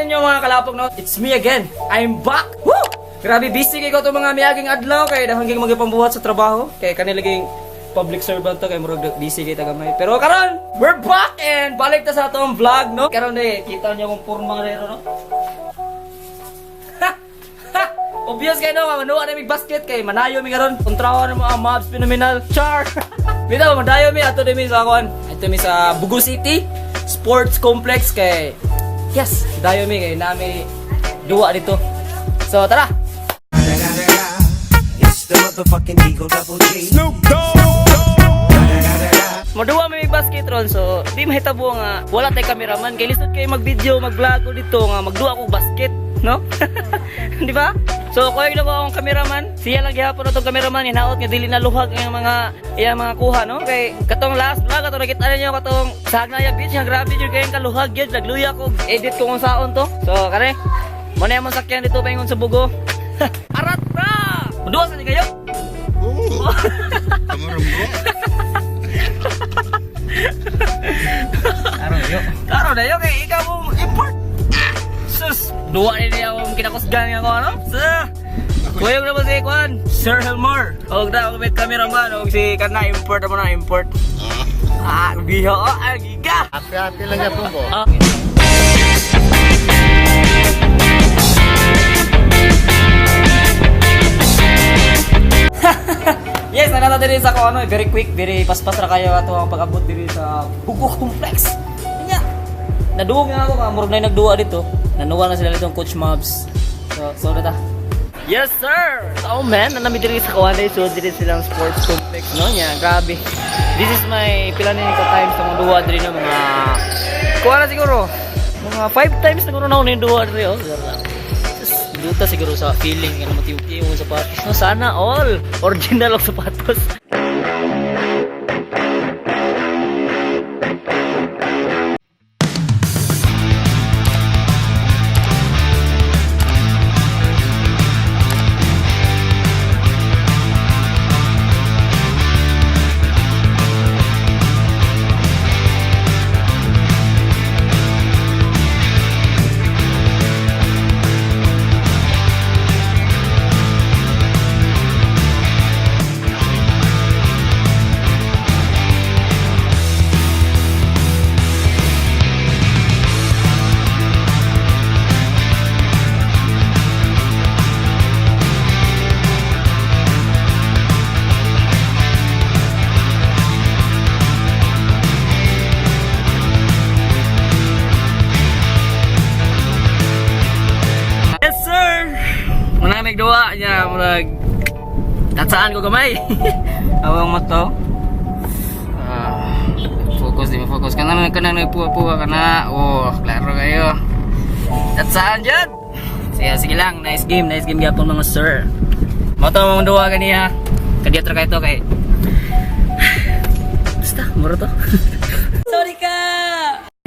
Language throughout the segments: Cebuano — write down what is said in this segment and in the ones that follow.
inyo, mga kalapok, no? It's me again. I'm back. Woo! Grabe busy kay ko itong mga miaging adlaw kay dahil ging magipambuhat sa trabaho. Kay kanila ging public servant to kay murag busy kay tagamay. Pero karon, we're back and balik ta sa atong vlog, no? Karon eh kita niyo kung porma rero, no? Ha! Ha! Obvious kayo, no, manuwa na may basket kay manayo mi karon. Kontrawa na mga mobs phenomenal. Char. Bitaw madayo mi ato mi sa kuan. Ato mi sa Bugo City Sports Complex kay yes, dayo mi kay nami duwa dito. So tara. It's the motherfucking Eagle Double G. Maduwa may basket ron, so di mahitabo nga wala tay cameraman kay lisod kay mag-video, mag-vlog ko dito nga magduwa ko basket, no? Di ba? So kuya ko akong cameraman, siya lang gihapon atong cameraman, hinaot nga dili na luhag ang mga iyang mga kuha, no? Kay katong last vlog atong nakita ninyo katong sa Hagnaya Beach nga grabe jud kayong kaluhag gyud, nagluya ko edit ko kung saon to. So kare, mo na among sakyan dito paingon sa Bugo. Arat ra! Maduwa sa ni kayo? Oo. Kamarong bro. Karon na yun, kay ikaw mo import. Sus, duwa ni niya akong kinakusgan nga ko, ano? Sa, kuyog na ba si Kwan? Sir Helmar. Og na, og may cameraman, og si kana import mo na import. Ah, biho, ah, giga. Happy-happy lang yan po. Ah. Yes, nanata diri sa ko ano, very quick, very paspas ra kayo ato ang pag-abot diri sa Bugo Complex. Nya. Naduog nga ako ka, murag na nagduwa dito. Nanuwa na sila ditong Coach Mobs. So, so na ta. Yes, sir! Oh man, nanami diri sa Kawanay, so diri silang sports complex, no? Nya, grabe. This is my pila ni ka times na mga duwa diri, no, mga kuha na siguro. Mga 5 times siguro na ako ni duwa diri, oh. Sus, duta siguro sa feeling nga matiw-tiw ang sapatos. No, sana all original ang sapatos. Yes, sir! Muna may duwa niya, murag tatsaan ko gamay. Awang mo to. Ah, focus di mo focus kana kana nagpuwa-puwa kana. Oh, klaro kayo. Tatsaan jud. Sige, sige lang. Nice game gyapon, mga sir. Mo to mga duwa kaniya. Kadiyot ra kayo to kay basta, muro to. Sorry ka!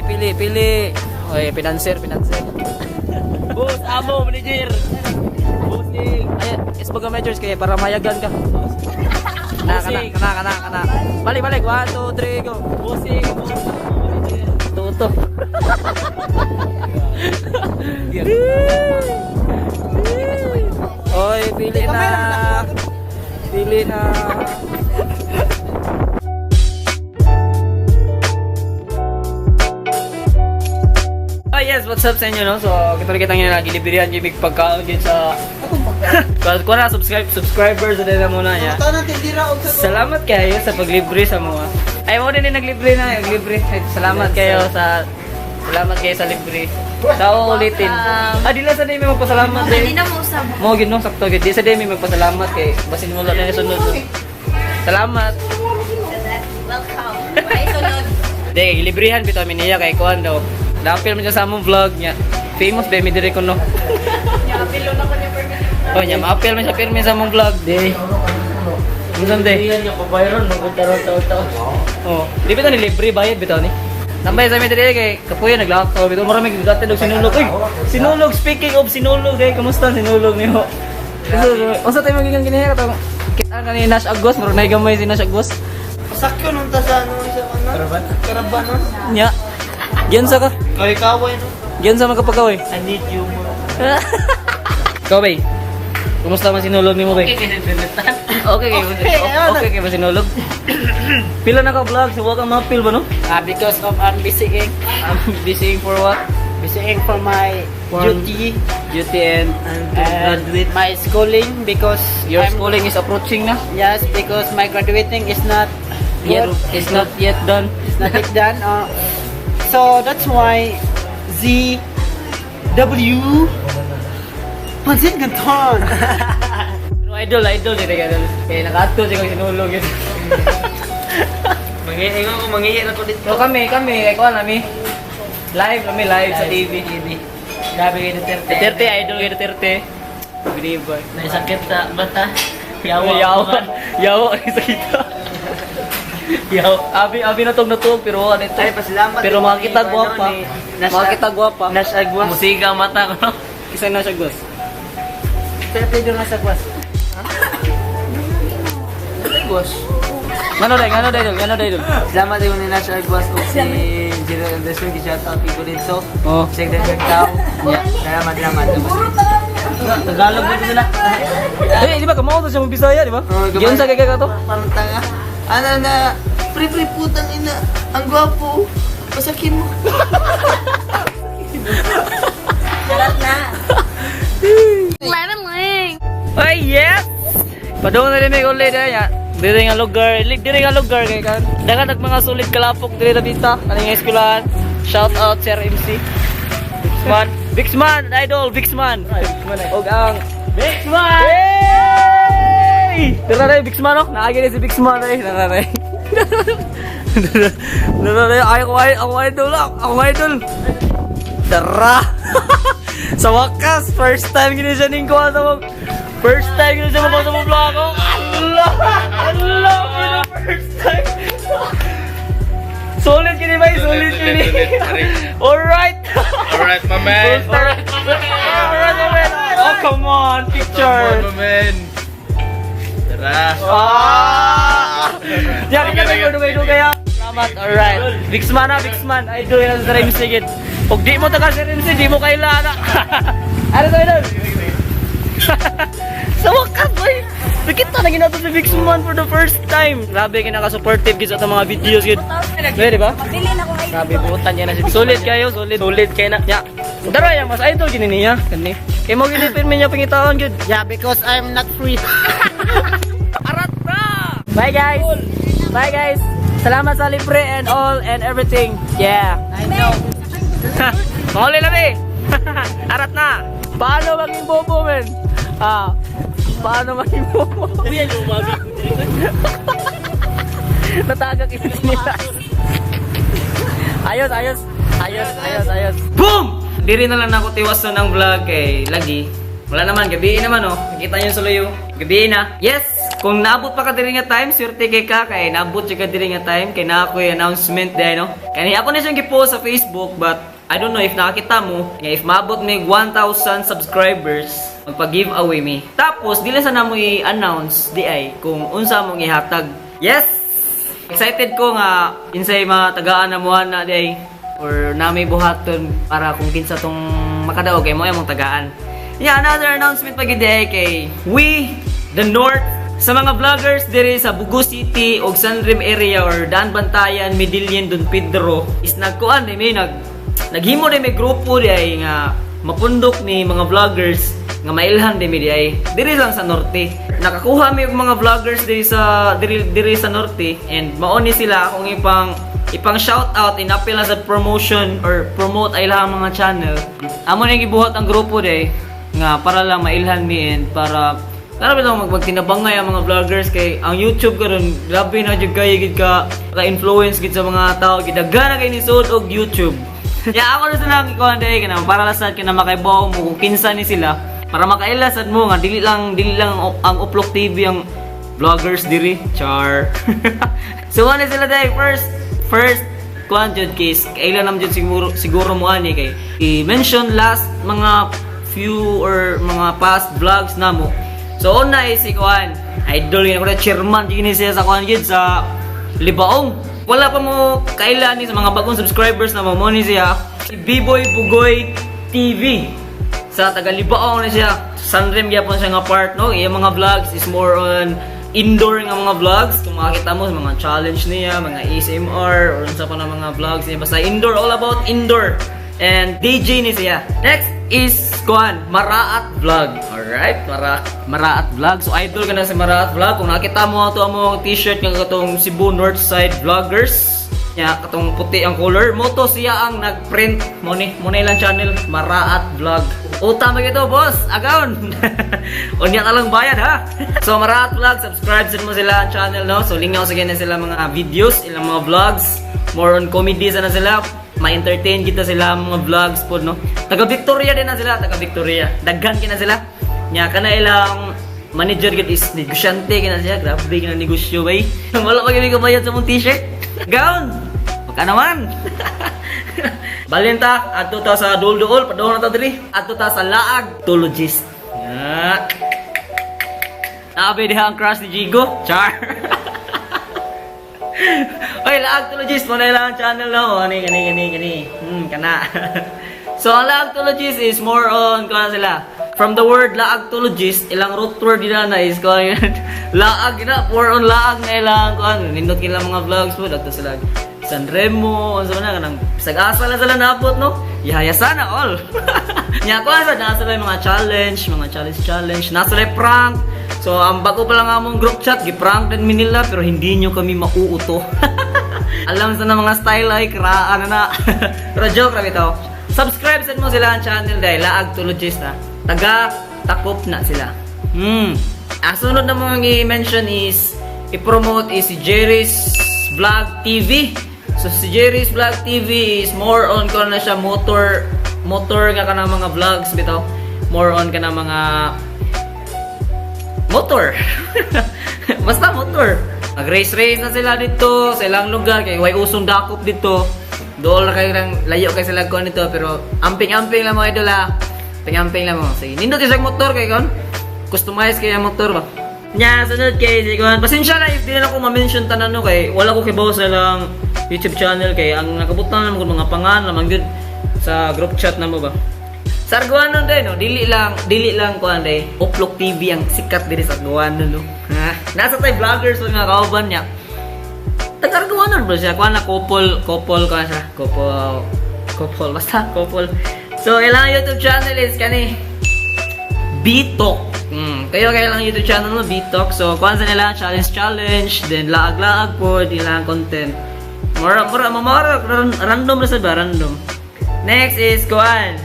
Pili, pili. Oy, pinanser, pinanser. Boss, amo, manager. Bossing. Ay, isbaga measures kaya para mayagan ka. Na, kana, kana, kana, kana. Balik, balik. 1, 2, 3, go. Bossing, boss, amo, manager. Tuto. Oy, pili na. Pili na. Oh yes, what's up sa inyo, no? So, kita kita ngayon lagi librihan yung big pagkaon din sa Kuha na, subscribers na muna niya. Salamat kayo sa paglibre sa mga. Ay, mo din naglibre na, naglibre. Ay, salamat kayo sa libre. Sa ulitin. Ah, di lang sa demi magpasalamat eh. Hindi na mo usab. Mo gid no, sakto gid. Di sa demi magpasalamat kay basin wala na sunod. Salamat. Welcome. Ay, sunod. Di, librihan bitaw mi niya kay kuan daw. Dapil man siya sa among vlog niya. Famous ba mi diri kuno. Apilo na ko niya permit. Oh, niya ma-appeal man siya pirmi sa among vlog. Di. Unsan de? Yan yung kabayron, magpunta taon-taon. Oh, di bitaw ni libre bayad bitaw ni. Tambay sa mi diri kay kapuya naglakaw bitaw marami gigatan og sinulog. Uy, sinulog, speaking of sinulog day, kamusta ang sinulog niyo? Unsa tayo magiging ginihi katong kita ka ni Nash Agos, murag nay gamay si Nash Agos. Sakyo nung ta sa ano, sa ano? Karaban? Karaban, no? Nya. Giunsa ka? Kaway-kaway, no? Giunsa man ka pagkaoy? I need you more. Ikaw, bay. Kumusta man sinulog nimo, bay? Okay, kay. Okay, kay ba sinulog? Pila na ka vlog, so wa ka mapil ba, no? Ah, because of I'm busy. I'm busy for what? Busy for my duty Duty and and my schooling because your I'm, schooling is approaching na. Yes, because my graduating is not Yet, good. it's not yet done. It's not yet done. So that's why Z W Pansit Canton. Pero idol, idol, dito ka idol. Kaya nakaadto siya kung sinulog yun. Mangihingo ko, mangihi na ko dito. So kami, kay kuan nami. Live kami, live sa TV. Grabe kay Duterte. Duterte, idol kay Duterte. Believe boy. Naisakit sa bata. Yawa. Yawa. Yawa, ang sakita. Yawa. Abi, abi na tog na tog, pero ano ito. Ay, pasalamat. Pero makita gwapa. Makita gwapa. Nas agwas. Musiga ang mata ko, no? Isa na siya gwas. Sa Pedro nas agwas. Gwas. Ngano day, ngano day, idol. Salamat din ni Nas Agwas o si Gerald Anderson gi-shout out ko dito. Oh. Check the tao. Salamat, salamat. Tagalog mo sila. Eh, di ba kamao to siya Bisaya, di ba? Oo, gamay. Giunsa kay ka to? Parang tanga. Ano na, pre pre putang ina, ang gwapo. Pasakin mo. Charot na. Lemon lang. Ay, yes! Padung na rin may uli na ya. Dire nga lugar, dire nga lugar kay kan. Dagan nag mga sulit kalapok dire na bita. Kaning nga eskwelahan. Shout out Sir MC. Bixman, Bixman, idol Bixman. Og ang Bixman! Hey! Tara na Bixman oh. Naagi na si Bixman ay. Tara na. Tara na. Ay, ako ay, ako idol ah. Ako idol. Tara. Sa wakas, first time gini siya ning kuha sa mga. First time gini siya makuha sa mga vlog ko. Allah! Allah! For the first time. Solid kini bay, solid kini. Solid. Alright. Alright, my man. Alright, alright, my man. Oh, come on, picture. Come on, my man. Tara. Ah! Diyan ka na dugay-dugay ah. Salamat. Alright. Bixman na, Bixman. Idol na sa MC gid. Pag di mo taga sa MC, di mo kailangan. Ano to, idol? Sa wakas, boy. Nakita na ginato si Bixman for the first time. Grabe ka naka-supportive gid sa atong mga videos gid. Pwede ba? Pabili na ko kayo. Grabe butan niya na si Solid kayo, solid. Solid kayo na. Ya. Dara yang mas idol gini niya kani. Kay mo gini pirmi niya pangitaon gid. Yeah, because I'm not free. Arat na! Bye guys! Bye guys! Salamat sa libre and all and everything. Yeah. I know. Mahuli na eh. Arat na! Paano maging bobo, men? Ah, paano maging bobo? Natagak ito nila. Ayos, ayos. Ayos, ayos, ayos. Boom! Diri na lang nako tiwason ang vlog kay lagi. Wala naman, gabi naman oh. Nakita niyo sa layo. Gabi na. Yes! Kung naabot pa ka diri nga time, swerte kay ka kay naabot jud ka diri nga time kay naa ko'y announcement dai no. Kani ako na siyang gipost sa Facebook, but I don't know if nakakita mo nga if maabot mig 1,000 subscribers, magpa-giveaway mi. Tapos dili sa namo i-announce di ay kung unsa mong ihatag. Yes! Excited ko nga insay mga tagaan na mo na di ay or nami buhaton para kung kinsa tong makadaog kay mo ay mong tagaan. Yeah, another announcement pa gid ay kay We the North sa mga vloggers diri sa Bugo City og San Rem area or Daan Bantayan, Medellin, Don Pedro is nagkuan di mi naghimo di may grupo di ay nga mapundok ni mga vloggers nga mailhan di mi di ay diri lang sa norte. Nakakuha mi og mga vloggers diri sa norte and mao ni sila akong ipang shout out inapil na sa promotion or promote ay lang mga channel. Amo ni gibuhat ang grupo di nga para lang mailhan mi and para bitaw magtinabangay ang mga vloggers kay ang YouTube karon grabe na jud kayo gid ka influence gid sa mga tao gid daghan na kay ni sud og YouTube. Yeah, ako na silang ikuan day kana para lang sad kana makaibaw mo kung kinsa ni sila para makaila sad mo nga dili lang ang Uplok TV ang vloggers diri char. So ano sila day first first kuan jud case kailan naman jud siguro siguro mo ani kay i-mention last mga few or mga past vlogs namo. So una is si kuan idol yun ako na chairman jud ni siya sa kuan jud sa Libaong. Wala pa mo kailan ni sa mga bagong subscribers na mo ni siya. B-Boy Bugoy TV. Sa taga Libaong na siya. Sanrem gyapon siya nga part, no? Iyang mga vlogs is more on indoor nga mga vlogs. Kung makakita mo, mga challenge niya, mga ASMR, or unsa pa na mga vlogs niya. Basta indoor, all about indoor. And DJ ni siya. Next is kuan, Maraat Vlog. Alright, Maraat Vlog. So idol ka na sa Maraat Vlog. Kung nakita mo ato among t-shirt nga katong Cebu Northside Vloggers, nya katong puti ang color, moto siya ang nagprint mo ni ilang channel, Maraat Vlog. Uta mo gito, boss. Agaon. Unya na lang bayad ha. So Maraat Vlog, subscribe sad mo sila ang channel, no. So lingaw sa na sila mga videos, ilang mga vlogs, more on comedy sana sila, ma-entertain kita sila mga vlogs po, no. Taga Victoria din na sila, taga Victoria. Daghan kina sila. Nya kana ilang manager gid is negosyante kina siya, grabe kina negosyo bay. Wala pa gyud kabayad sa mong t-shirt. Gown. Baka naman. Balin ta, adto ta sa Duol-Duol, padung na ta diri. Adto ta sa Laag, Tulogist. Ya. Naabi diha ang crush ni Jigo. Char. Oy, Laag Tulogist, mo na lang ang channel, no. Ani kani kani kani. Kana. So ang Laagtologist is more on kuan sila. From the word Laagtologist, ilang root word nila na is kuan laag na, more on laag na ilang kuan. Nindot kila mga vlogs po, dagto sila Sanremo, unsa man na kanang bisag-asa lang sila naabot, no. Yaya sana all. Nya kuan sa nasa sila mga challenge challenge, nasa sila prank. So ang bago pa lang among group chat, gi-prank din mi nila pero hindi nyo kami mauuto. Alam sa na mga style ay kraan na na. Pero joke ra bitaw. Subscribe sad mo sila ang channel dahil Laag Tulogist ha. Taga takop na sila. Ang sunod na mga i-mention is i-promote is si Jerry's Vlog TV. So si Jerry's Vlog TV is more on ko na siya motor motor nga kanang mga vlogs bitaw. More on kana mga motor. Basta motor. Mag-race-race na sila dito sa ilang lugar kay way usong dakop dito. Dool na kayo ng layo kay sila kuan dito pero amping-amping lang mo, idol ha. Amping-amping lang mo. Sige, nindot isang motor kay kon. Customize kay ang motor ba. Nya sunod kay si kon. Pasensya na if di na ako ma-mention tanan, no, kay wala ko kibaw sa ilang YouTube channel kay ang nakabutang naman ko mga pangan lamang gyud sa group chat na mo ba. Sa Arguanon din, no? Dili lang kuan day. Uplok TV ang sikat diri sa Arguanon, no. Ha? Nasa tay vloggers mga kauban niya. Taga Arguanon bro siya. Kuan na couple, couple kuan siya. Couple, couple, basta couple. So, ilang YouTube channel is kani B-Talk. Kayo lang YouTube channel mo, B-Talk. So, kuan sa nila, challenge challenge, then laag-laag po, ilang content. Mura, mura, mura, random ra sad ba, random. Next is kuan.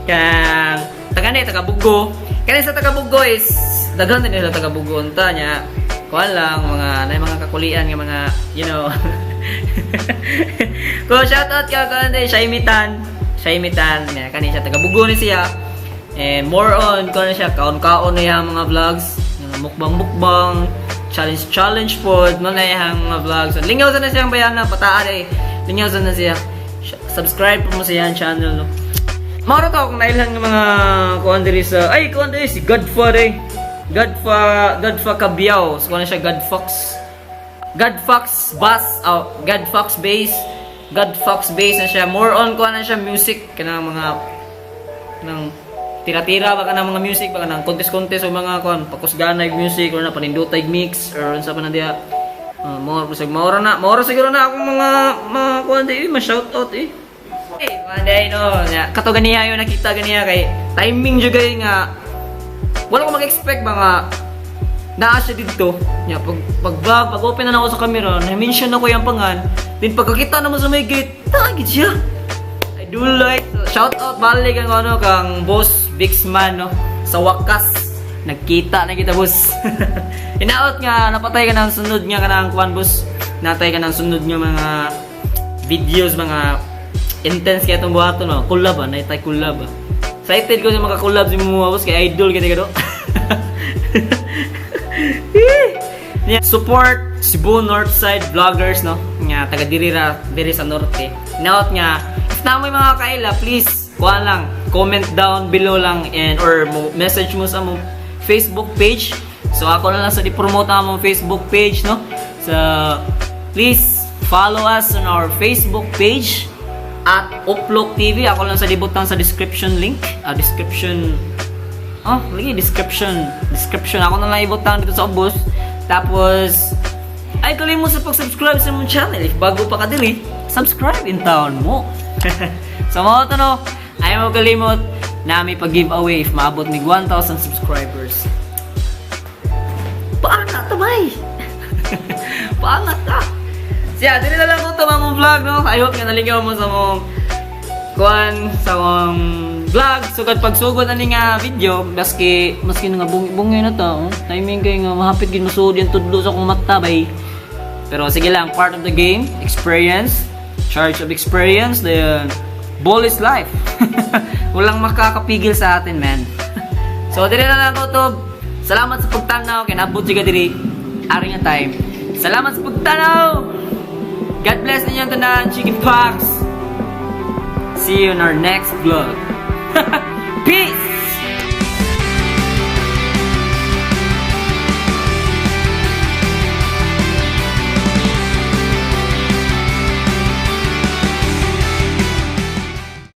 Kang taga ni taga Bugo. Kani sa taga Bugo is daghan din nila taga Bugo unta niya. Kuan lang mga na mga kakulian nga mga. Ko shout out ka kuan din Shaimitan. Shaimitan niya kani siya taga Bugo ni siya. And more on kuan na siya kaon-kaon na yung mga vlogs, mukbang-mukbang, challenge challenge pod mo na yung mga vlogs. So, lingaw sa na siyang bayana pataan eh. Lingaw sa na siya. Subscribe po mo sa iyang channel, no. Mao to kung nailan ng mga kuan diri sa ay kuan diri si Godfather eh. Godfa Godfa Cabiao. So kuan na siya Godfox. Godfox Bass, oh, Godfox Bass. Godfox Bass na siya. More on kuan na siya music kanang mga nang tira-tira ba kanang mga music ba kanang contest-contest o mga kuan pakusganay music or na panindutay mix or unsa pa na diha. More bisag maura na, maura siguro na akong mga kuan di ma shout out eh. Eh, manday no. Nya, kato ganiya yun nakita ganiya kay timing jud kay nga wala ko mag-expect mga naa siya dito. Nya pag pag vlog, pag open na ako sa camera, na-mention ako yung pangan. Then pagkakita naman sa may gate, tagid siya. I do like shout out balik ang ano kang Boss Bixman, no. Sa wakas nagkita na kita, boss. Inaot nga napatay ka ng sunod nga kanang kuan, boss. Natay ka ng sunod nga mga videos, mga intense kaya itong buhaton, no. Collab ba, naitay collab ba. Excited ko sa mga collab si Mumuha, boss, kay idol kita ka do. Yeah, support Cebu Northside vloggers, no, nga taga diri ra diri sa norte. Naot nga if na may mga kaila, please kuha lang, comment down below lang and or mo, message mo sa among Facebook page. So ako na lang sa di-promote ang among Facebook page, no. So please follow us on our Facebook page. @UplokTV. Ako lang sa libutan sa description link. Ah, description. Oh, lagi description. Description ako na lang ibutang dito sa ubos. Tapos ay kalimot sa pag-subscribe sa mong channel. If bago pa ka dili, subscribe intawon mo. So mao to, no, ay mo kalimot na may pag-giveaway if maabot mig 1,000 subscribers. Paangat ta bay! Paangat ta! Siya, dili na lang ko ito mong vlog, no? I hope nga nalingaw mo sa mong kuan sa mong vlog. Sugad pagsugod ani nga video, maski maski nga bungi na ta, oh. Timing kay nga mahapit gid masuod yung tudlo sa akong mata bay. Pero sige lang, part of the game, experience, charge of experience, the ball is life. Walang makakapigil sa atin, man. So, dili na lang ko to. Salamat sa pagtanaw. Kay naabot siya diri. Ari nga time. Salamat sa pagtanaw! God bless ninyong tanan, chicken pox! See you in our next vlog. Peace!